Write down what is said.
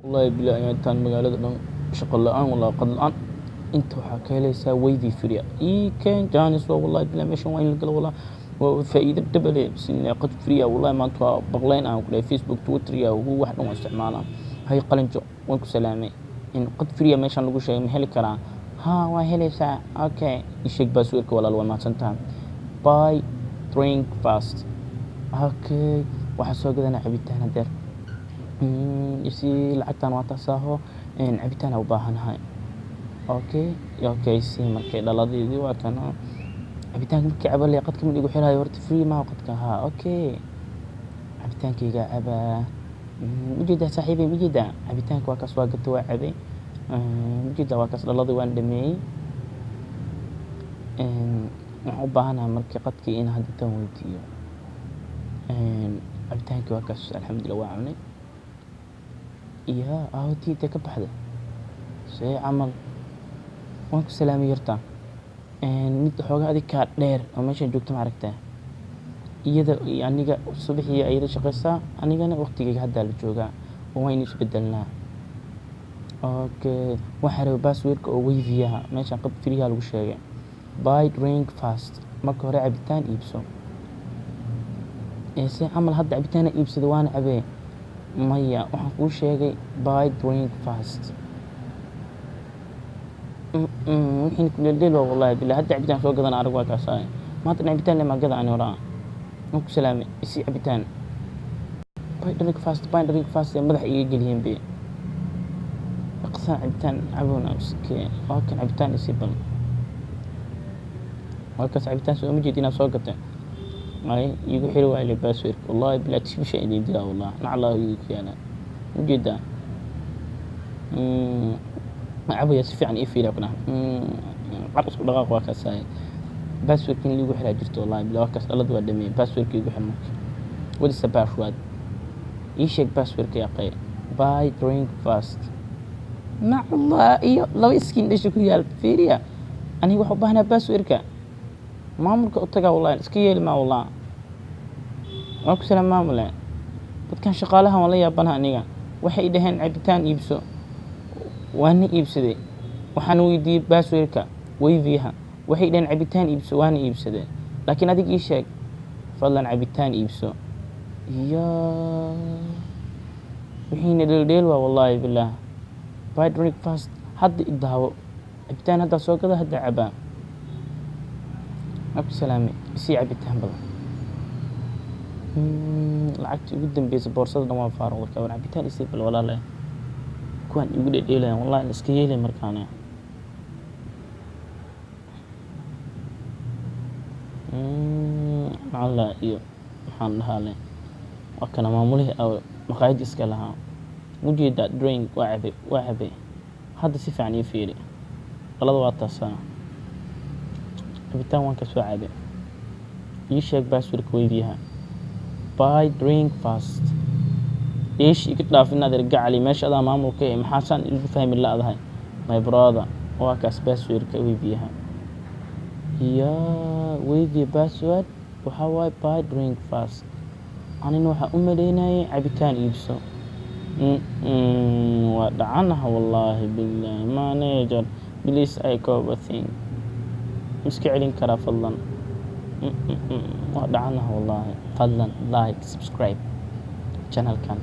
Wallahi billahi, intaan magaalada dhan shaqo la'aan, wallahi qad la'aan. Inta waxaa ka helaysaa wifi free ah. Ii keen chance waa, wallahi billahi, meeshan waa in la galo. Wallahi waa faa'iido double. Bismillah, qad free ah. Wallahi maanta waa baqlayn aan ku dhahay. Facebook, Twitter, Yahoo, wax dhan waa isticmaalaa. Hay qalinjo, waan ku salaamay. In qad free ah meeshan lagu sheegay, ma heli karaa? Haa, waa helaysaa. Okay, ii sheeg passwordka, walaal. Waa mahadsantahay. Buy drink fast. Okay, waxaa soo gadanaa cabitaan hadeer. Isi lacagtan waa taasaaho. Cabitaan u baahanahay. Okay, si markay dhaladeedii waa kana. Cabitaanka markii cabo le, qadka ma igu xiraayo horta? Free maaha qadka? Haa, okay, cabitaankayga cabaa. Ujeedaa saaxiibay? Ujeedaa? Cabitaanka waa kaas, waa gata, waa cabay. Ujeedaa? Waa kaas, dhaladii waan dhameeyey. Waxaan u baahanahay markii qadkii in hadda tan weydiiyo. Cabitaankii waa kaas, alxamdulillah, waa cunay. Iya, aawatii intee ka baxday? See camal? Waan ku salaamay yarta. Mid xoogaa adig kaa dheer oo meeshan joogto, ma aragtaa? Iyada iyo aniga subaxii iyada shaqaysaa, anigana waqtigayga haddaa la joogaa oo waa inu isbedelnaa. Okay, waxaa rabay passwordka oo wifi-yaha meeshan. Qad free-ha lagu sheegay. Buy drink fast. Marka hore cabitaan iibso. See camal? Hadda cabitaana iibsada, waana cabee. Maya, waxaan kuu sheegay buy drink fast. Wixiin kuleeldeel waa, wallahi billahi. Hadda cabitaan soo gadan arag, waa kaas. Maanta dhan cabitaan le maa gada ani horaa. Waan ku salaamay, isii cabitaan. Buy drink fast, buy drink fast ee madaxa iga geliyeen be. Dhaqsaan cabitaan cabona iskee. Waa kan, cabitaan isii bal. Waa kaas cabitaan, soo ma jeed inaad soo gatay? Ay iigu xiri waayay password. Wallahi billahi, tishbisha idin dilaa, wallahi nacallahu igu keena. Ujeedaa? Cabaya, si fiican ii fiiriya kuna car isku dhaqaaq. Waa kaas. Passwordka in liigu xiraa jirto, wallahi billahi. Waa kaas, dhalada waa dhameeyey. Passwordka igu xir marka. What is the password? Ii sheeg passwordka, yaqee. Buy drink fast. Nacla iyo laba iskiin dhasha ku yaal, fiiriya. Aniga waxaa u baahnaa passwordka. Maamulka u tagaa, wallahi iska yeeli maa. Wallah waan ku salaam, maamule. Dadkan shaqaalahan waan la yaabanaha aniga. Waxay dhaheen cabitaan iibso, waana iibsaday. Waxaan weydiiyey passwordka wifi-ha. Waxay dhaheen cabitaan iibso, waana iibsaday. Laakiin adig ii sheeg fadlan, cabitaan iibso. Ya wixiina dheeldheel waa, wallahi billaah. Buy drink fast. Hadda i daawo, cabitaan haddaa soo gada, hadda cabaa. Waan ku salaamay, isii cabitaan badan. Lacagtii ugu dambeysay boorsada dhan waa faaruqday. Kawan, cabitaan isii bal, walaalahay. Kuwaan igu dhedheelayan, wallahi la iska yeelay markaana. Macalla iyo maxaan dhahaa le. Waa kana maamulihii aw maqaayad iska lahaa. Ujeedaa? Drink waa cabay, waa cabay. Hadda si fiican ii fiiri, dhalada waa taasaa. Cabitaan waan ka soo cabay. Ii sheeg passwordka wifi-ha. Buy drink fast. Dheeshi iga dhaaf inaad gacali meesha adaa maamulka ee. Maxaa saan igu fahmi la'dahay, my brother? Waa kaas passwordka wifi-ha. Ya wifi password waxaa waaye buy drink fast. Anina waxaa u maleynayay cabitaan iibso. Waa dhacanaha, wallaahi billahi. Manager, please, I go thing iska celin karaa fadlan. Waa dhacanaha, wallaahi. Fadlan like, subscribe channelkan.